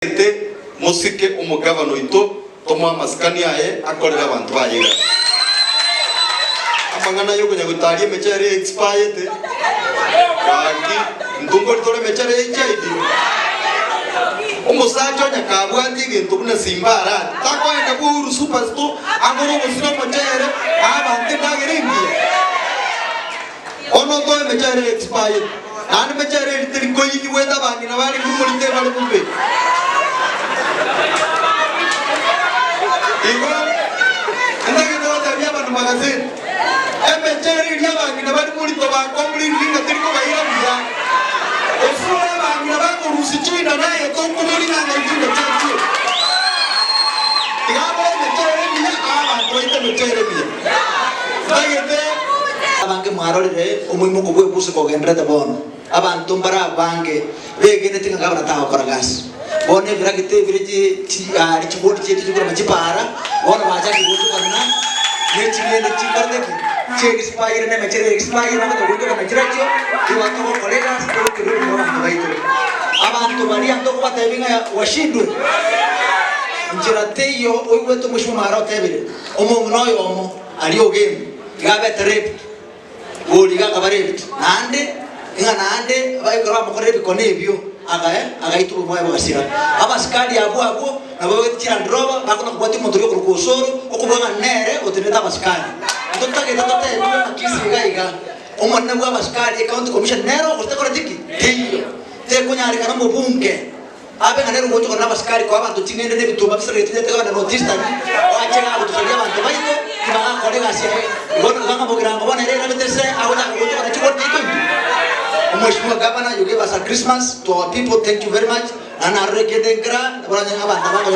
Ntagete mosike omogavana oito, tomoe amasikani aye akorere abanto baye egasi. Amang'ana y'okonya-gotaria emechere e-expirete, gaki intwe nkori tore emechere ya HIV? Omosacha onye kabwate egento buna Simba Arati, takoenda bwa Uhuru Superstore agore obosio na omochere ae abanto endagera engiya? Bono ntoe emechere e-expirete, naende emechere eria teri koyinyigwete abang'ina barenge omorito ebare bobe. Igo ntagete gotebia abanto magazeti, emechere eria abang'ina bare morito bakomplainire ng'a teri kobaira buya. Osore abang'ina bakorusia chinda naye tokoboria ng'a ng'ai chinda chiachire. Tiga abore emechere emiya aa abanto baite emechere emiya. Ntagete. Abange mwarorire omoimoko bw'ebusa kogendererete bono. Abanto mbare abange begenete ng'a gavana tagokora gasi. Bono ebiragita ebire chiaria chibodi chiaito chikorema chipaara, bono bachakire gochokana ne ching'ende chikorete ki? Chiexpire na emechere expire bagoteba gochokana chirachio, igo togokora egasi togokerera obogima bw'abanto baito. Abanto baria ntokobatebia ng'a washindwe? Nchera teiyo oigwete omosibwa omogare otebire, omong'ina oyomo aria ogembe. Iga abete raped, bori iga akaba raped, naende ng'a naende ekero bamokorire ebikone ebio agae agaitwa obomwaye bogasira. Abasikari abwo abwo nabo babegete chiland rover bakona kobwatia omonto oria okorokwa Osoro okobua ng'a nere otenenete abasikari. Ntotagete totebiwe ng'a Kisii iga iga omonene bwa abasikari ecounty commission nere ogose takoreti ki? Teiyo. Tekonyarekana omobunge. Abe ng'a nere ogocha korora abasikari koa abanto ching'ende na ebituma bisaretie na etegana North Eastern, oache iga agotosaria abanto baito, tibagakora egasi yaye. Igo nigo ng'a Bogirango bono ere erabete se agochaka gocha korora chigori chiaito intwe. Omweshimiwa Governor, you gave us a Christmas to our people, thank you very much. Naende narorire kende nkera, naboranye ng'a abanto aba.